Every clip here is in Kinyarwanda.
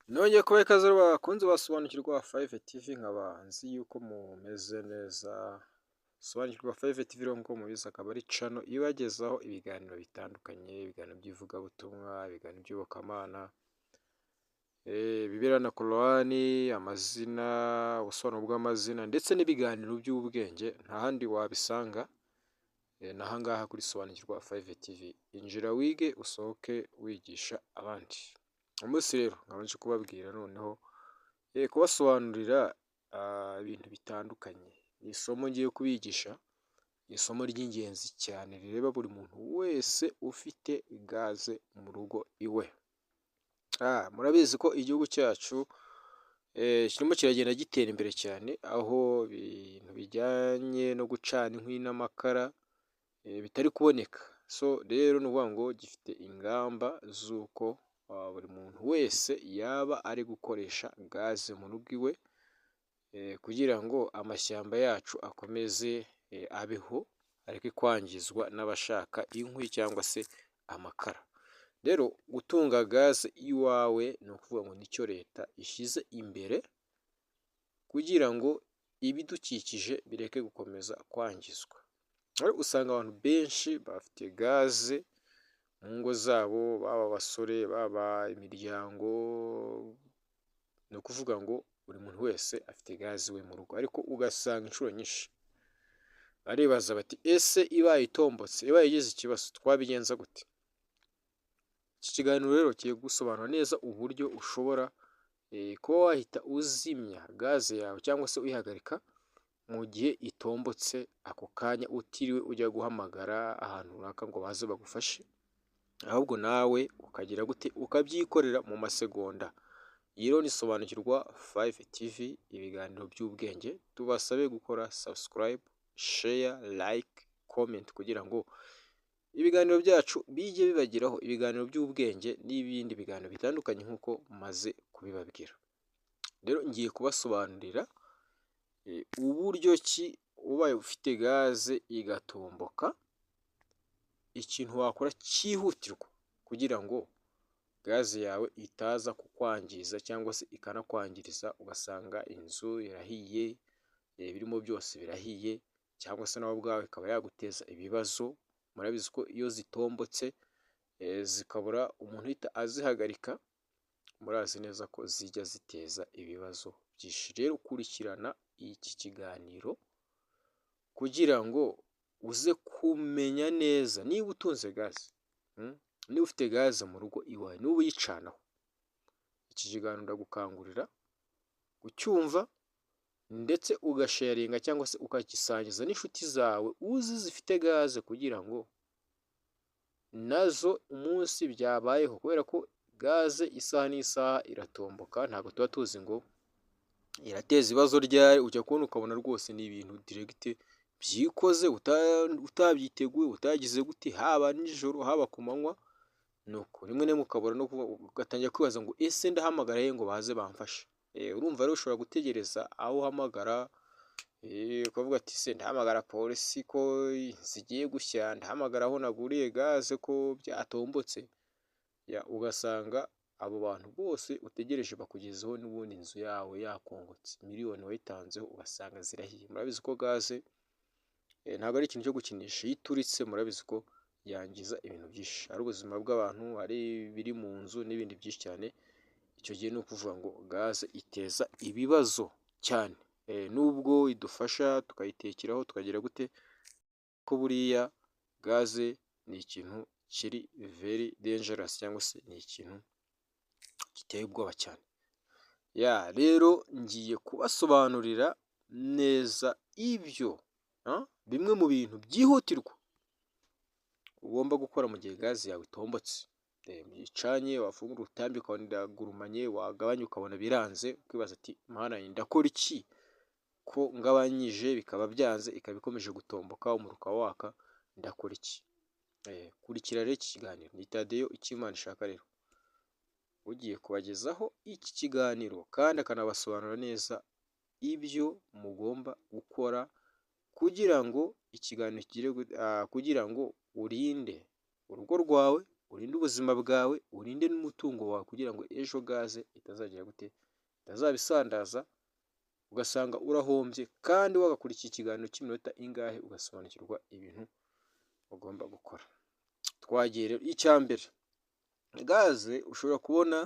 Nongeye kubaha ikaze bakunze basobanukirwa 5 TV, nkaba nzi yuko mumeze neza. Sobanukirwa 5 TV rero, nk'uko mubizi, akaba ari channel ibagezaho ibiganiro bitandukanye, ibiganiro by'ivugabutumwa, ibiganiro by'iyobokamana, Bibiliya na Korowani, amazina, ubusobanuro bw'amazina ndetse n'ibiganiro by'ubwenge. Nta handi wabisanga, ni aha ngaha kuri Sobanukirwa 5 TV. Injira wige, usohoke wigisha abandi. Umunsi rero nkaba nje kubabwira noneho, kubasobanurira ibintu bitandukanye. Ni isomo ngiye kubigisha, ni isomo ry'ingenzi cyane rireba buri muntu wese ufite gaze mu rugo iwe. Murabizi ko igihugu cyacu kirimo kiragenda gitera imbere cyane, aho ibintu bijyanye no gucana inkwi n'amakara bitari kuboneka. So rero ni ukuvuga ngo gifite ingamba z'uko buri muntu wese yaba ari gukoresha gaze mu rugo iwe, kugira ngo amashyamba yacu akomeze abeho, areke kwangizwa n'abashaka inkwi cyangwa se amakara. Rero gutunga gaze iwawe ni ukuvuga ngo nicyo leta ishyize imbere kugira ngo ibidukikije bireke gukomeza kwangizwa. Usanga abantu benshi bafite gaze mu ngo zabo, baba abasore, baba imiryango, ni ukuvuga ngo buri muntu wese afite gaze iwe mu rugo, ariko ugasanga inshuro nyinshi baribaza bati: "Ese ibaye itombotse, ibaye igize ikibazo, twabigenza gute?" Iki kiganiro rero kigiye gusobanura neza uburyo ushobora kuba wahita uzimya gaze yawe cyangwa se uyihagarika mu gihe itombotse ako kanya, utiriwe ujya guhamagara ahantu runaka ngo baze bagufashe, ahubwo nawe ukagira gute? Ukabyikorera mu masegonda. Iyi rero ni Sobanukirwa 5 TV, ibiganiro by'ubwenge. Tubasabe gukora subscribe, share, like, comment kugira ngo ibiganiro byacu bijye bibageraho, ibiganiro by'ubwenge n'ibindi biganiro bitandukanye nk'uko maze kubibabwira. Rero ngiye kubasobanurira uburyo ki ubaye ufite gaze igatomboka, ikintu wakora cyihutirwa kugira ngo gaze yawe itaza kukwangiza cyangwa se ikanakwangiriza, ugasanga inzu irahiye, ibirimo byose birahiye, cyangwa se nawe ubwawe ikaba yaguteza ibibazo. Murabizi ko iyo zitombotse zikabura umuntu uhita azihagarika, murazi neza ko zijya ziteza ibibazo byinshi. Rero kurikirana iki kiganiro kugira ngo uze kumenya neza niba utunze gaze, niba ufite gaze mu rugo iwawe, niba uyicanaho. Iki kiganiro ndagukangurira kucyumva ndetse ugasharinga cyangwa se ukagisangiza n'inshuti zawe uzi zifite gaze, kugira ngo nazo umunsi byabayeho, kubera ko gaze isaha n'isaha iratomboka, ntabwo tuba tuzi ngo irateza ibibazo ryari. Ujya kubona ukabona rwose ni ibintu direct byikoze, utabyiteguye, utagize gute, haba nijoro, haba ku manywa, nuko rimwe na rimwe ukabura no ugatangira kwibaza ngo: "Ese ndahamagara he ngo baze bamfashe?" Urumva rero ushobora gutegereza aho uhamagara, ukavuga ati: "Se ndahamagara polisi ko zigiye gushya? Ndahamagara aho naguriye gaze ko byatombotse?" Ugasanga abo bantu bose utegereje bakugezeho n'ubundi inzu yawe yakongotse, miliyoni wayitanzeho ugasanga zirahiye. Murabizi ko gaze ntabwo ari ikintu cyo gukinisha. Iyo ituritse, murabizi ko yangiza ibintu byinshi, ari ubuzima bw'abantu, ari ibiri mu nzu n'ibindi byinshi cyane. Icyo gihe ni ukuvuga ngo gaze iteza ibibazo cyane, nubwo idufasha tukayitekeraho, tukagira gute, ko buriya gaze ni ikintu kiri very dangerous cyangwa se ni ikintu giteye ubwoba cyane. Ya rero ngiye kubasobanurira neza ibyo bimwe mu bintu byihutirwa ugomba gukora mu gihe gaze yawe itombotse. Uyicanye, wafungura urutambi ukabona iragurumanye, wagabanya ukabona biranze, ukibaza ati: "Mana, ndakora iki ko ngabanyije bikaba byanze, ikaba ikomeje gutomboka, umuriro ukaba waka, ndakora iki?" Kurikira rero iki kiganiro. Ni Tadeyo Icyimana ishaka rero ugiye kubagezaho iki kiganiro, kandi akanabasobanurira neza ibyo mugomba gukora kugira ngo ikiganiro kigire, kugira ngo urinde urugo rwawe. Urinde ubuzima bwawe, urinde n'umutungo wawe, kugira ngo ejo gaze itazagira gute? Itazabisandaza, ugasanga urahombye kandi wagakurikiye ikiganiro cy'iminota ingahe ugasobanukirwa ibintu ugomba gukora. Twagiye rero. Icya mbere, gaze ushobora kubona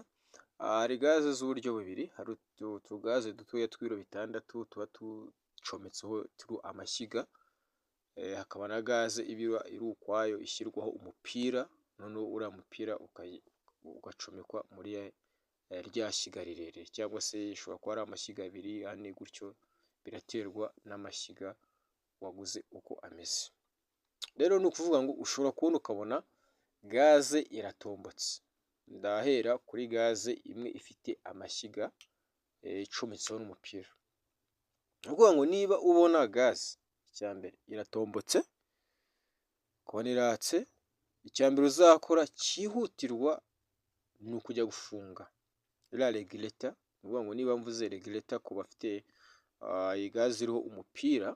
hari gaze z'uburyo bubiri. Hari utugaze dutoya tw'ibiro 6 tuba ducometseho turi amashyiga, hakaba na gaze iba iri ukwayo ishyirwaho umupira, noneho uriya mupira ugacomekwa muri rya shyiga rirerire, cyangwa se ishobora kuba ari amashyiga abiri, ane gutyo, biraterwa n'amashyiga waguze uko ameze. Rero ni ukuvuga ngo ushobora kubona ukabona gaze iratombotse. Ndahera kuri gaze imwe ifite amashyiga icometseho n'umupira. Ni ukuvuga ngo niba ubona gaze, icya mbere iratombotse, ukabona iratse, icya mbere uzakora cyihutirwa ni ukujya gufunga iriya regulator. Ni ukuvuga ngo niba mvuze regulator, ku bafite iyi gaze iriho umupira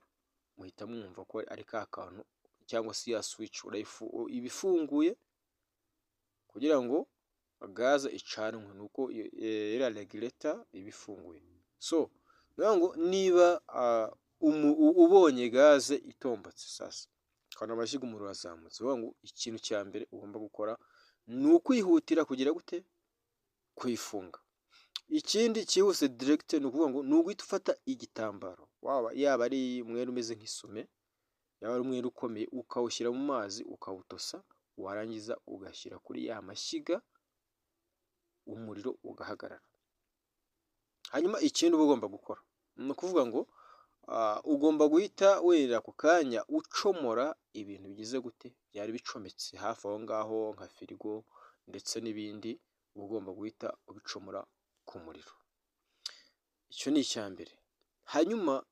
muhita mwumva ko ari ka kantu cyangwa se ya switch iba ifunguye kugira ngo gaze icanwe, ni uko iriya regulator iba ifunguye. So ni ukuvuga ngo niba ubonye gaze itombotse, sasa ukabona amashyiga umuriro urazamutse, ni ukuvuga ngo ikintu cya mbere ugomba gukora ni ukwihutira kugira gute? Kuyifunga. Ikindi cyihuse direct ni ukuvuga ngo ni uguhita ufata igitambaro, yaba ari umwenda umeze nk'isume, yaba ari umwenda ukomeye, ukawushyira mu mazi ukawutosa, warangiza ugashyira kuri ya mashyiga, umuriro ugahagarara. Hanyuma ikindi uba ugomba gukora ni ukuvuga ngo ugomba guhita wenda ako kanya ucomora ibintu bigize gute? Byari bicometse hafi aho ngaho nka firigo ndetse n'ibindi, uba ugomba guhita ubicomora ku muriro. Icyo ni icya mbere. Hanyuma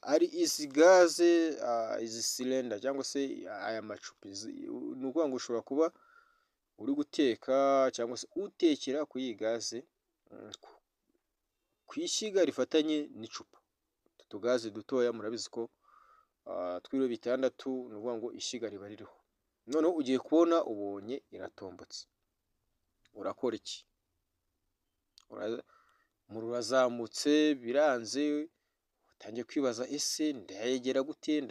hari izi gaze, izi cylinder cyangwa se aya macupa, ni ukuvuga ngo ushobora kuba uri guteka cyangwa se utekera kuri iyi gaze ku ishyiga rifatanye n'icupa. Utu tugaze dutoya murabizi ko tw'ibiro 6, ni ukuvuga ngo ishyiga riba ririho. Noneho ugiye kubona ubonye iratombotse, urakora iki? Umuriro urazamutse biranze, utangiye kwibaza: ese ndayegera gute?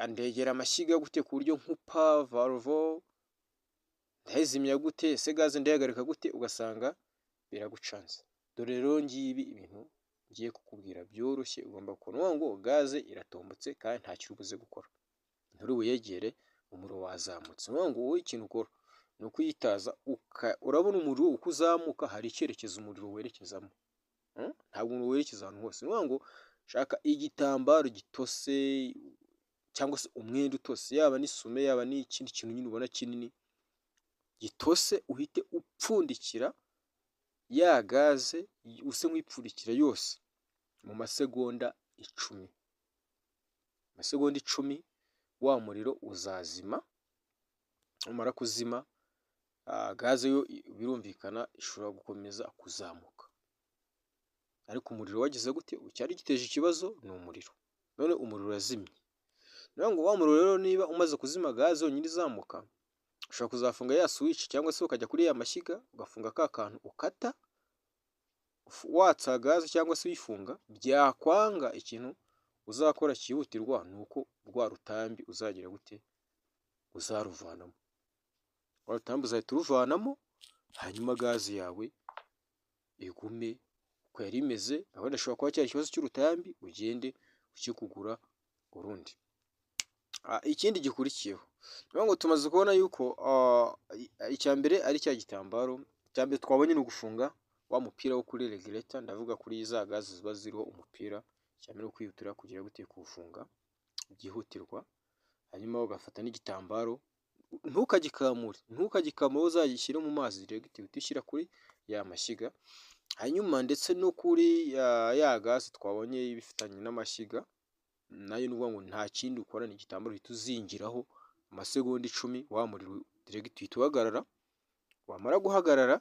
Ndegera amashyiga gute ku buryo nkupa valve? Ndayizimya gute? Ese gaze ndayihagarika gute? Ugasanga biragucanze. Dore rero ngibi ibintu ngiye kukubwira byoroshye ugomba gukora. Ni ukuvuga ngo gaze iratombotse kandi ntacyo uri buze gukora, nturi buyegere, umuriro wazamutse. Ni ukuvuga ngo wowe ikintu ukora ni ukuyitaza, urabona umuriro uko uzamuka, hari icyerekezo umuriro werekezamo, ntabwo umuriro werekeza ahantu hose. Ni ukuvuga ngo shaka igitambaro gitose cyangwa se umwenda utose, yaba n'isume, yaba n'ikindi kintu nyine ubona kinini gitose, uhite upfundikira ya gaze, use nk'uyipfundikira yose mu masegonda 10. Amasegonda 10 wa muriro uzazima. Numara kuzima, gaze yo birumvikana ishobora gukomeza kuzamuka, ariko umuriro wagize gute? Icyari giteje ikibazo ni umuriro, none umuriro urazimye. Ni ukuvuga ngo wa muriro rero niba umaze kuzima, gaze yonyine izamuka, ushobora kuzafunga ya switch cyangwa se ukajya kuri ya mashyiga ugafunga ka kantu ukata watsa gaze cyangwa se uyifunga, byakwanga ikintu uzakora cyihutirwa ni uko rwa rutambi uzagira gute? Uzaruvanamo. Rwa rutambi uzahita uruvanamo, hanyuma gaze yawe igume uko yari imeze. Wenda ashobora kuba cyari ikibazo cy'urutambi, ugende ujye kugura urundi. Ikindi gikurikiyeho, ni ngo tumaze kubona yuko icya mbere ari cya gitambaro. Icya mbere twabonye ni ugufunga wa mupira wo kuri regulator, ndavuga kuri za gaze ziba ziriho umupira. Icya mbere ni ukwihutira kugira gute? Kuwufunga byihutirwa. Hanyuma ugafata n'igitambaro, ntukagikamure, ntukagikamure, uzagishyire mu mazi direct, uhite ushyira kuri ya mashyiga. Hanyuma ndetse no kuri ya gaze twabonye bifitanye n'amashyiga, nayo ni ukuvuga ngo nta kindi ukora, ni igitambaro uhita uzingiraho amasegonda 10, wa muriro direct uhita uhagarara. Wamara guhagarara,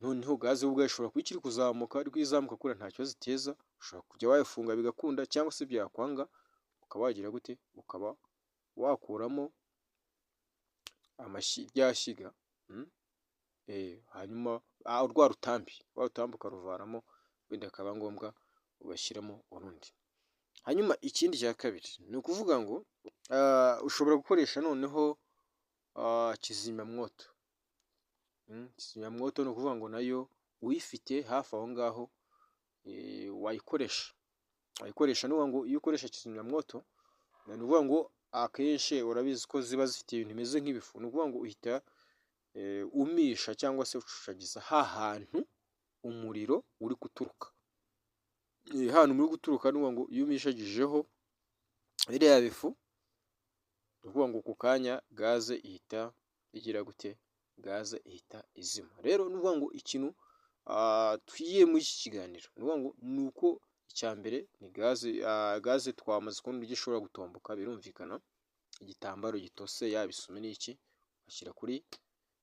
noneho gaze yo ubwayo ishobora kuba ikiri kuzamuka, ariko iyo izamuka kuriya nta kibazo iteza, ushobora kujya wayifunga bigakunda, cyangwa se byakwanga ukaba wagira gute? Ukaba wakuramo rya shyiga, hanyuma rwa rutambi ukaruvanamo, wenda bikaba ngombwa ugashyiramo urundi. Hanyuma ikindi cya kabiri ni ukuvuga ngo ushobora gukoresha noneho kizimyamwoto. Kizimyamwoto ni ukuvuga ngo nayo uyifite hafi aho ngaho wayikoresha. Ni ukuvuga ngo iyo ukoresha kizimyamwoto, ni ukuvuga ngo akenshi urabizi ko ziba zifite ibintu bimeze nk'ibifu, ni ukuvuga ngo uhita umisha cyangwa se ucucagiza ha hantu umuriro uri guturuka. Hano umuriro uri guturuka, ni ukuvuga ngo iyo umishagijeho biriya bifu, ni ukuvuga ngo ako kanya gaze ihita igira gute? Gaze ihita izima. Rero ni ukuvuga ngo ikintu twigiye muri iki kiganiro, ni ukuvuga ngo ni uko icya mbere ni gaze. Gaze twamaze kubona uburyo ishobora gutomboka, birumvikana, igitambaro gitose, yaba isume n'iki, ugashyira kuri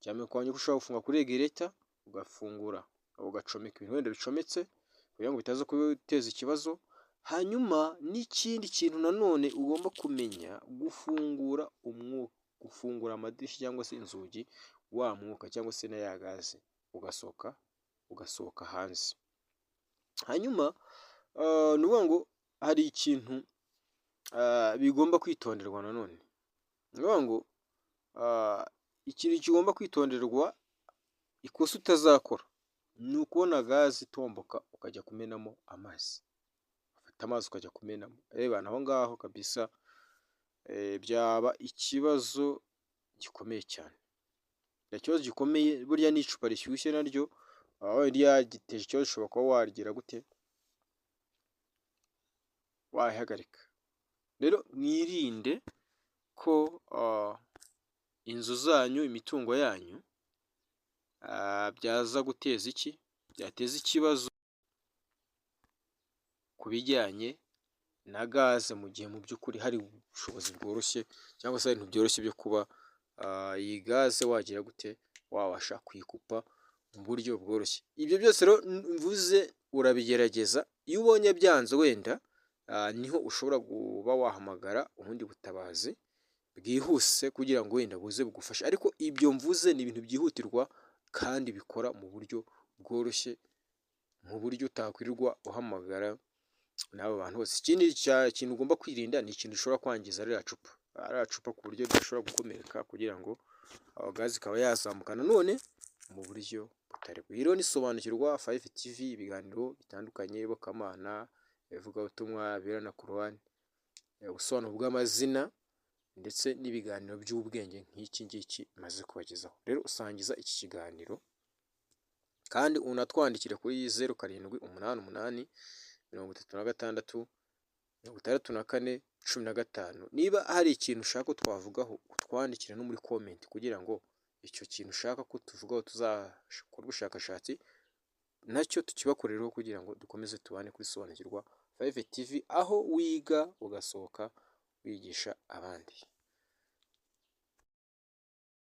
cyane ko ushobora gufunga kuri regulator, ugafungura ugacomeka ibintu wenda bicometse kugira ngo bitaza guteza ikibazo. Hanyuma n'ikindi kintu nanone ugomba kumenya, gufungura umwuka, gufungura amadirishya cyangwa se inzugi, wa mwuka cyangwa se na ya gaze ugasohoka hanze. Hanyuma ni ukuvuga ngo hari ikintu bigomba kwitonderwa nanone, ni ukuvuga ngo ikintu kigomba kwitonderwa, ikosa utazakora ni ukubona gaze itomboka ukajya kumenamo amazi, ufata amazi ukajya kumenamo, ebana aho ngaho kabisa byaba ikibazo gikomeye cyane, ikibazo gikomeye. Burya n'icupa rishyushye naryo ryagiteje ikibazo, ushobora kuba wagira gute? Wayihagarika. Rero mwirinde ko inzu zanyu, imitungo yanyu byaza guteza iki? Byateza ikibazo ku bijyanye na gaze, mu gihe mu by'ukuri hari ubushobozi bworoshye cyangwa se ibintu byoroshye byo kuba iyi gaze wagira gute? Wabasha kuyikupa mu buryo bworoshye. Ibyo byose rero mvuze urabigerageza, iyo ubonye byanze wenda niho ushobora kuba wahamagara ubundi butabazi bwihuse kugira ngo wenda buze bugufashe, ariko ibyo mvuze ni ibintu byihutirwa kandi bikora mu buryo bworoshye, mu buryo utakwirirwa uhamagara n'abo bantu bose. Ikindi kintu ugomba kwirinda ni ikintu gishobora kwangiza ririya cupa ku buryo ridashobora gukomereka, kugira ngo gaze ikaba yazamuka nanone mu buryo butari bwo. Rero ni Sobanukirwa 5 TV, ibiganiro bitandukanye, iyobokamana, ivugabutumwa, Bibiliya na Korowani, ubusobanuro bw'amazina ndetse n'ibiganiro by'ubwenge nk'iki ngiki maze kubagezaho. Rero usangiza iki kiganiro kandi unatwandikire kuri 0788366415. Niba hari ikintu ushaka ko twavugaho, utwandikire no muri comment kugira ngo icyo kintu ushaka ko tuvugaho tuzakore ubushakashatsi nacyo tukibakorereho, kugira ngo dukomeze tubane kuri Sobanukirwa 5 TV, aho wiga ugasohoka wigisha abandi.